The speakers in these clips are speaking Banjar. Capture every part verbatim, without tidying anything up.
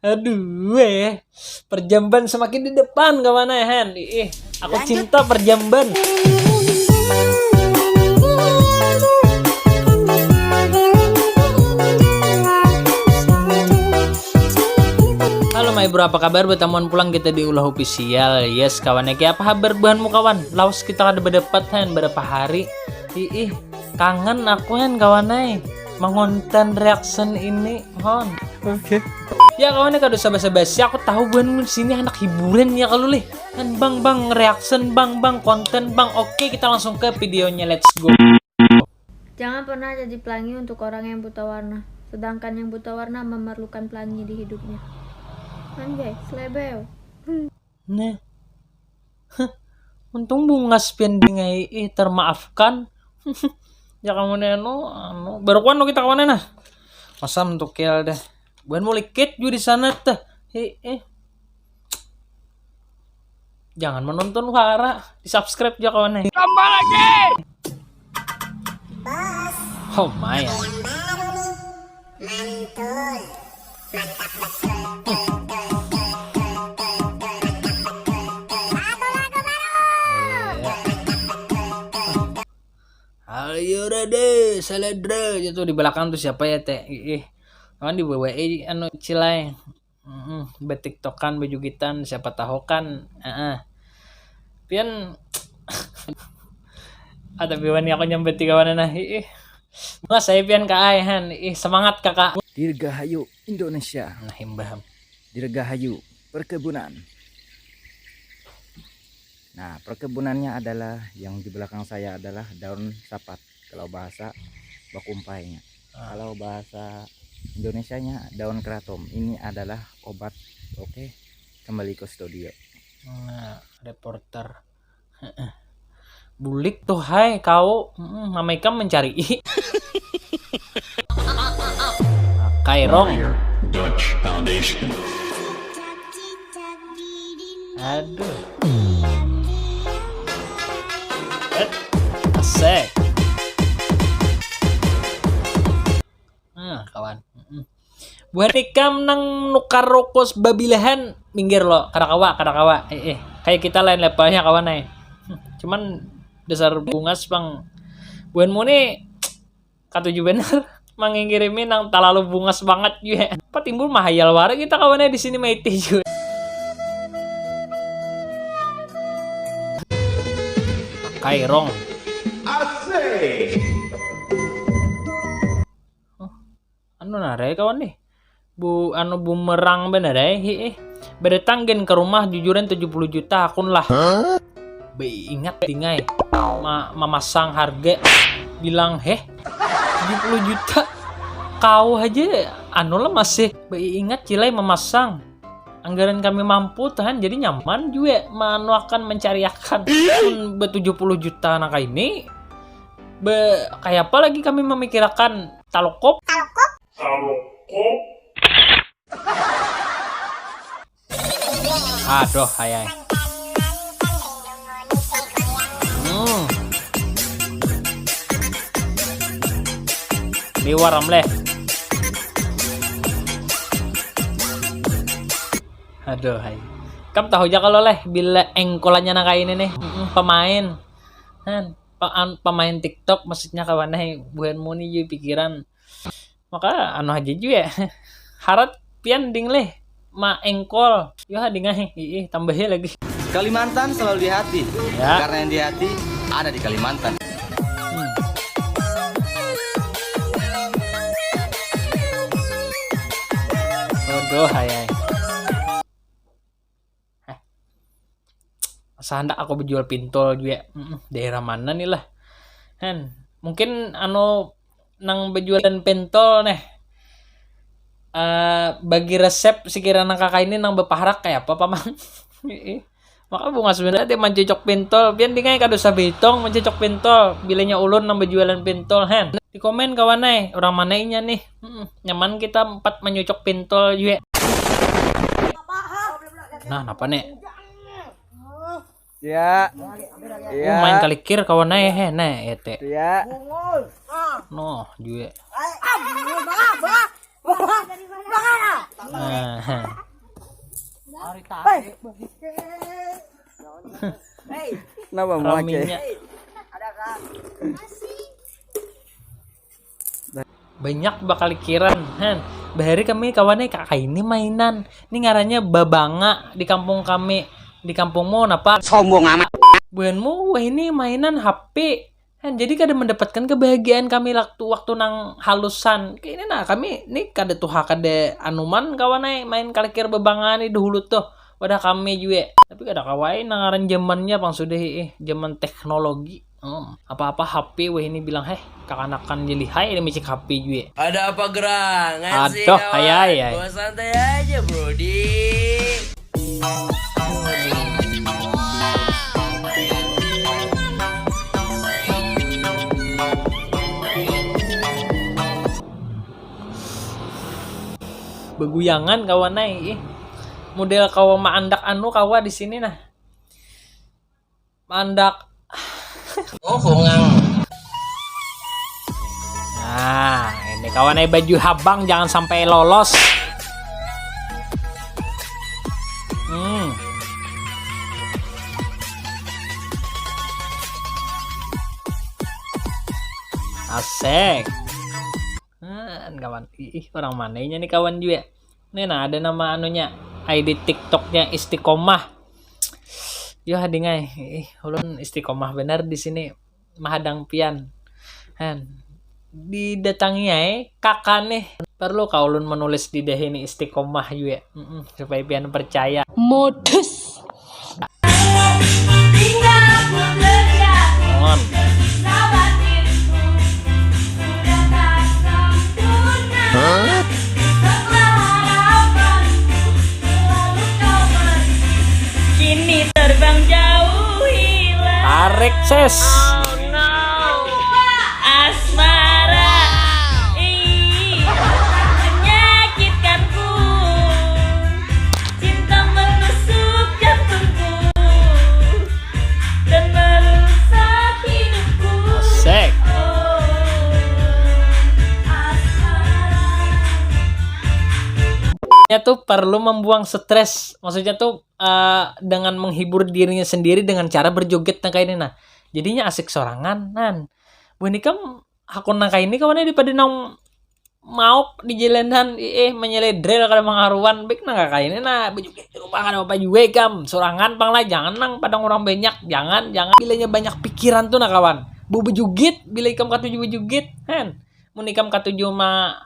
Aduh, eh. Perjamban semakin di depan, kawan, eh, Hen. Ih, aku cinta perjamban. Halo, my bro, apa kabar? Betamuan pulang kita di Ulah Official. Yes, kawan, eh, kaya apa habar buhanmu, kawan? Lawas kita kada badapat, Hen, berapa hari? Ih, ih, kangen aku, Hen, kawan, eh. Mengonten reaction ini, Hon. Oke. Ya, kawan, eh, kada usah basa-basi, aku tahu buhanmu di sini anak hiburan ya kalu, lih. Kan, bang, bang, reaction, bang, bang, konten, bang. Oke, kita langsung ke videonya, let's go. Jangan pernah jadi pelangi untuk orang yang buta warna, sedangkan yang buta warna memerlukan pelangi di hidupnya. Anjay, slebeo. Nah. Heh, untung bungas pian dingai, ih, termaafkan. Ya kamu neno, anu, baru kuan kita kawan, nah. Masam tukil deh. Buhan mulikit jua di sana teh. Hi, eh. Jangan menonton wara, di-subscribe ja, kawan, eh. Tambah lagi. Oh my. Yang baru nih. Mantul. Mantap betul. Tul, tul, tul, tul, tul, tul. Mantap betul. Satu lagu baru. Iya. Tul, mantap betul. Tul, tul. Ayo, Rade, Saledra, itu di belakang tuh siapa ya, Teh? Ih, ih. Kan di W W I anu, Cilai. Mm-mm, betiktokan, bejugitan, siapa tahu kan. Heeh. Pian, ah, tapi wani aku nyambati kawanan, nah. Ih, ih. Bungas saya pian, Kak, ai, han. Ih, semangat, Kakak. Dirgahayu Indonesia. Nah, imbah. Dirgahayu perkebunan. Nah, perkebunannya adalah, yang di belakang saya adalah daun sapat. Kalau bahasa Bakumpainya. Ah. Kalau bahasa Indonesianya daun keratom. Ini adalah obat. Oke, kembali ke studio. Nah, reporter. Bulik tuh, hai, kau. Mm, mama ikam mencari. Kairong. Warrior Dutch Foundation. Aduh. Eh, asik. Nah, kawan. Mm-mm. Buhan ikam nang nukar rokok babilahan, minggir lo, kada kawa, kada kawa. Eh, eh, kayak kita lain levelnya, kawan, eh. Cuman dasar bungas, bang. Buhanmu nih katuju bener mangingkirimi nang talalu bungas banget jua. Apa timbul mahayal wara kita, kawan, eh, di sini, maiti jua. Kairong. Asik. Oh, anu narai, kawan, nih. Bu, anu, bumerang bener ai, hiih. Bedatang gen ke rumah, jujuran tujuh puluh juta akun lah. Hah? Beingat dingai. Ma-, mamasang harga. Bilang, "Heh, tujuh puluh juta? Kau aja, anu lah, masih." Beingat, Cilai, mamasang. Anggaran kami mampu, tahan, jadi nyaman jua manuakan, mencariakan. Mun be tujuh puluh juta nang kaini, be, kaya apa lagi kami memikirakan? Talokop. Talokop. Aduh, ayai. Hmm. Liwar am leh. Aduh, hai. Kam tahu ja kalau leh, bila engkolannya nang kaini nih, mm-mm, pemain. Han, pa-, an-, pemain TikTok, maksudnya, kawan, hai, buhanmu nih, jua pikiran. Maka anu haja jua ya. Harat pian ding leh. Ma engkol. Yo ha ding ai. Ih, tambahi lagi. Kalimantan selalu di hati. Ya. Karena yang di hati ada di Kalimantan. Hmm. Bodoh, hai, hai. Heh. Asa handak aku bejual pintol jua. Mm-mm, daerah mana nih lah? Hen, mungkin anu nang bejualan pintol neh. Eh, bagi resep sekiranya kakak ini nang bepaharak kayak apa, Paman? Ih, maka bungas bener deh mancucuk pintol. Pian dingai kada usah behitung mancucuk pintol. Bilanya ulun nang bejualan pintol, hen. Di komen, kawan ai, orang mana inya nih? Mm-mm, nyaman kita empat mancucuk pintol jua. Nah, napa nih? Ya. Oh, ya. Main kalikir, kawan ai, he, nah, ete. Ya. Noh, jua. Nah. Kenapa mau aja? Raminya. Banyak bakalikiran, han. Bahari kami kawannya, "Kak, ini mainan. Ini ngarannya babanga di kampung kami. Di kampungmu napa?" Sombong amat. "Buhanmu, wah, ini mainan H P." Han, jadi kada mendapatkan kebahagiaan kami waktu, waktu nang halusan. Kayak ini nah, kami ini kada tuha, kada anuman kawan ai main kalikir babangan ni dahulu tuh. Wadah kami jua. Tapi kada kawa ai nang ngaran zamannya pang sudah, ih, zaman teknologi. Hmm, apa-apa H P weh ini bilang, "Heh, kakanakan jadi hai ada micik H P jua." Ada apa gerangan sih, aduh, kawan? Ayai, ayai. Gua santai aja, Brodi. Beguyangan kawan ai, ih. Model kawa maandak anu kawa di sini nah. Maandak. Oh, hongang. Nah, ini kawan ai baju habang jangan sampai lolos. Hmm. Asik. Nah, kawan. Ih, orang mananya nih kawan juga. Nih nah, ada nama anunya, I D TikToknya Istiqomah. Yo hading ai, ih, ulun istiqomah benar di sini mahadang pian. Han, didatangi ai kakak nih. Perlu kah ulun menulis di dahi ini istiqomah juga? Mm-mm, supaya pian percaya. Modus. Kini terbang jauh hilang. Tarik, ses. Oh no. Asmara. Ih, menyakitkanku. Cinta menusuk jantungku dan merusak hidupku. Asik. Oh, asmara. Nya tuh perlu membuang stres. Maksudnya tuh, eh, dengan menghibur dirinya sendiri dengan cara berjoget nah kayak ini nah. Jadinya asik sorangan, nan. Buhan ikam hakun nang kaini kawan ai daripada nang mauk di jalanan, iih, menyeledrel kada mangaruan, baik nang kakaini nah, baju kayak di rumah kada apa jua ikam, sorangan pang lah, jangan nang padang urang banyak, jangan, jangan, bilanya banyak pikiran tu nah kawan, bau bejugit, bila ikam katuju bejugit, hen, mun ikam katuju ma,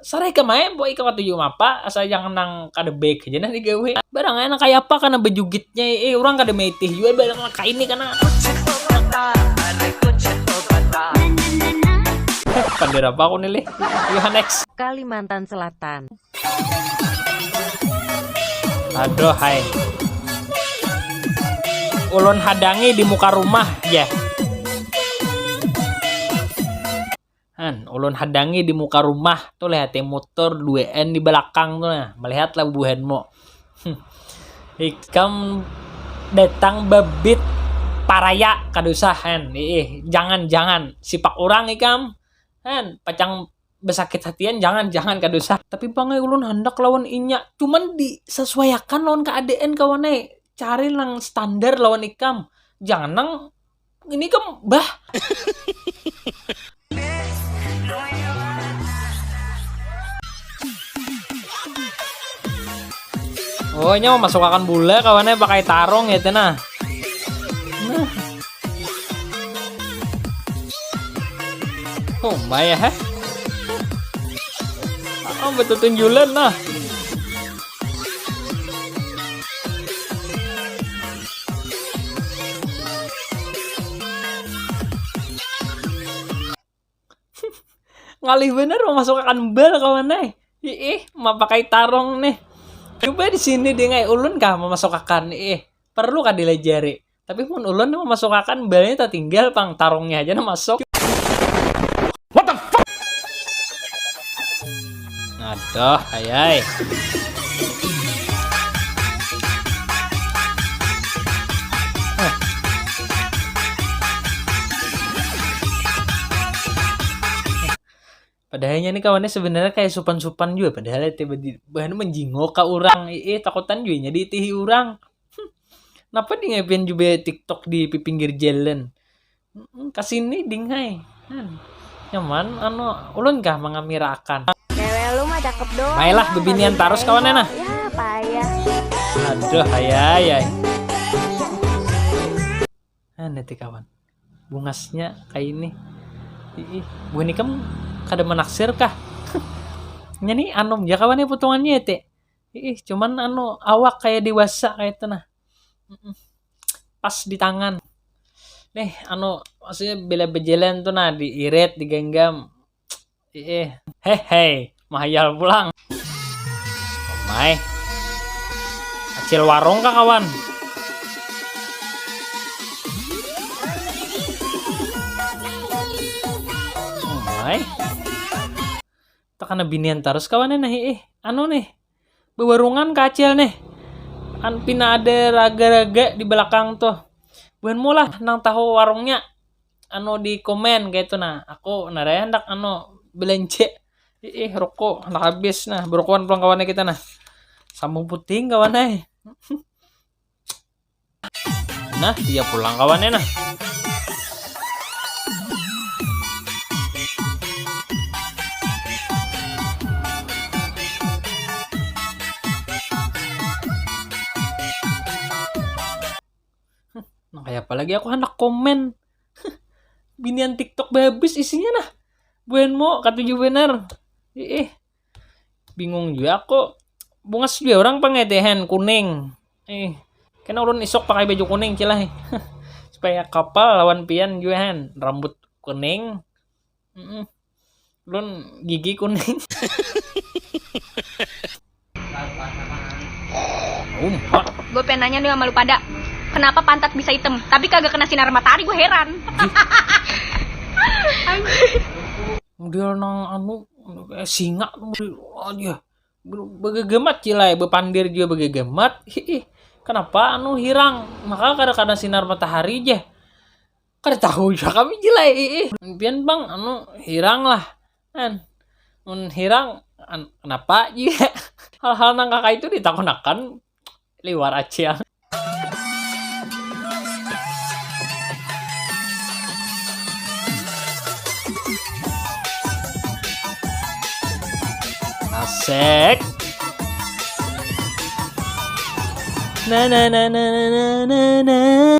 sarah ikam ai, pokok ikam katuju ma apa, asal jangan nang kada baik haja nah digawi, barang ai nang kaya apa kana bejugit. Nya, eh, urang kada maitih jua barang nang kaini kana. Heh, pander apa aku nih, lih? Yohanex. Kalimantan Selatan. Aduh, hai. Ulun hadangi di muka rumah, ya. Han, ulun hadangi di muka rumah, tuh lihati mutur duaan di balakang tuh nah, melihatlah bubuhanmu. Ikam datang babit paraya kada usah, han. Iih, jangan, jangan. Sipak urang ikam. Han, pacang besakit hatian, jangan, jangan kada usah. Tapi pang ai ulun handak lawan inya. Cuman disesuaiakan lawan keadaan kawan ai. Cari nang standar lawan ikam. Jangan nang ini kam bah. Oh, ini mau masuk akan bula kawannya pakai tarung ya tena. Nah. Oh, mbak ya, heh. Oh, betul tunjulan nah. Ngalih bener memasuk akan bal kawan ai. Iih, mapakai tarung nih. Coba di sini ding ai ulun kah memasuk akan. Iih, perlu kah dilajari. Tapi mun ulun memasuk akan balnya tatinggal pang tarungnya aja nah masuk. What the fuck? Aduh, ayai. Dahanya nih kawannya sebenarnya kayak supan-supan juga, padahal ya tiba di bahan menjingok ke orang, eh takutan juga nya diitihi orang. Napa di ngapian juga TikTok di pinggir jalan? Kasini ding hai. Nyaman anu ulun kah mangamirakan? Cewek lu mah cakep doang. Baiklah bebinian tarus kawannya nah. Ya payah. Aduh ayah ayah. Nah nanti kawan, bungasnya kayak ini. Ih, buhan ikam kada menaksir kah? Nya nih anom ya kawan ya potongannya ya teh. Ih, cuman anu awak kayak dewasa kayak itu nah. Pas di tangan. Nih anu maksudnya bila berjalan tuh nah diirit digenggam. Ih, heh hei, mahayal pulang. Mai. Acil warung kah kawan? Mai. Takana binian tarus kawannya nah ih. Anu nih. Bewarungan kacil nih. An pina ada raga-raga di belakang tuh. Buhan mulah nang tahu warungnya. Anu di komen kayak itu nah. Aku naraya hendak anu belanja. Ih, rokok hendak habis nah. Berokokan pulang kawannya kita nah. Sambung puting kawan eh. Nah, iya pulang kawannya nah. Nah, kayak apa lagi aku hendak komen. Binian TikTok babis isinya nah. Buenmu katuju bener. Ih, bingung juga aku. Bungas juga orang pangetehan kuning. Eh, kena ulun isok pakai baju kuning cilai. Supaya kapal lawan pian juga han. Rambut kuning. Mm-mm. Ulun gigi kuning. Umpat. Gue pengen nanya nih sama lu pada, kenapa pantat bisa hitam tapi kagak kena sinar matahari? Gue heran. Model nang anu eh, singa tuh model aja. Begegemat cilai, bepandir juga begegemat. Hiih. Kenapa anu hirang? Maka kada kena sinar matahari je. Kada tahu juga kami cilai. Hiih. Pian bang anu hirang lah. Kan. Mun hirang an, kenapa je? Hal-hal nang kakak itu ditakunakan liwar acil. Asik. Nah, nah, nah, nah, nah, nah, nah, nah.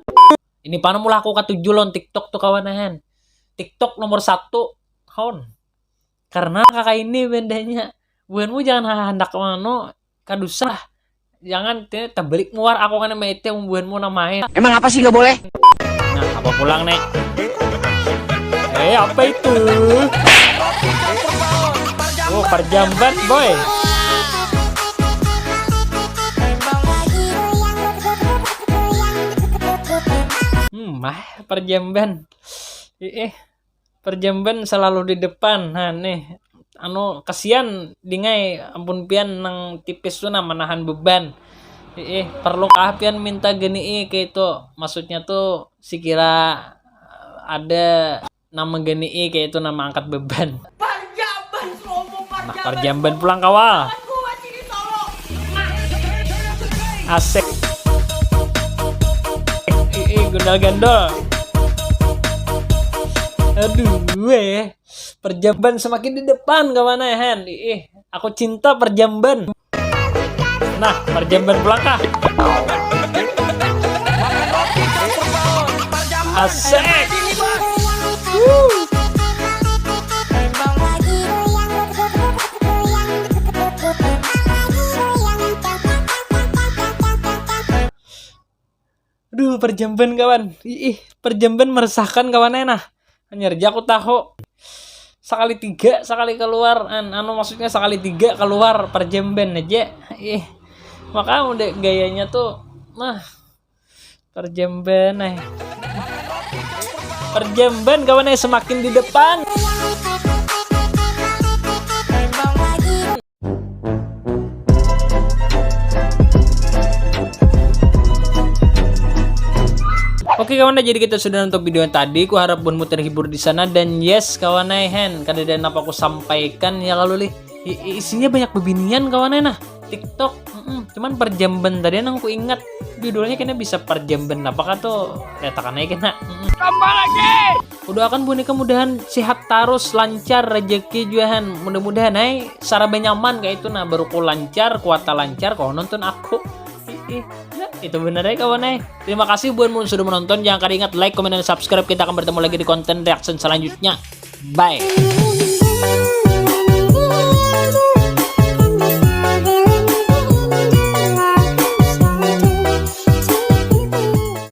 Ini panam ulah aku katuju lawan TikTok tuh kawan ahan. TikTok nomor satu. Kawan. Karena kakak ini bendanya. Buhanmu jangan handak mano. Kada usah. Jangan te- tebelik muar aku kena mete buhanmu namain. Emang apa sih nggak boleh? Nah, apa pulang nih? Eh, apa itu? Oh, perjamban, boy. Hmm, mah perjamban. Eh, eh. Perjamban selalu di depan. Nah, nih. Anu, kasihan dingai ampun pian nang tipis tu nah menahan beban. Eh, eh, perlu kah pian minta geni kayak itu? Maksudnya tuh sekira ada nama geni kayak itu nama angkat beban. Parjamban, slomo. Nah, parjamban pulang kawal. Asik. Ih, gundal gandol. Aduh, weh. Perjamban semakin di depan kawan eh, Hen. Ih, aku cinta perjamban. Nah, perjamban pulang kah? Asik. Aduh, perjamban kawan. Ih, perjamban meresahkan kawan eh nah. Hanyar ja aku tahu. Sekali tiga, sekali keluar. An, anu maksudnya sekali tiga keluar perjamban aja. Ih. Maka udah gayanya tuh nah perjamban eh. Perjamban kawan eh semakin di depan. Oke kawan, jadi kita sudah nonton video yang tadi. Ku harap buhanmu terhibur di sana dan yes kawan ai hen, kada ada napa aku sampaikan ya lalu lih. I- isinya banyak bebinian kawan ai nah. TikTok. Mm-mm. Cuman perjamban tadi nang ku ingat judulnya kena bisa perjamban apa kah tuh? Letakan aja kena. Mm-mm. Tambah lagi. Udah akan boneka mudahan sehat terus, lancar rezeki juga han. Mudah-mudahan ai saraba nyaman kayak itu nah, baru ku lancar, kuata lancar, kau nonton aku. Ih, ih. Ya, itu bener ya kawan eh. Terima kasih buat mun sudah menonton. Jangan kada ingat like, comment, dan subscribe. Kita akan bertemu lagi di konten reaction selanjutnya. Bye.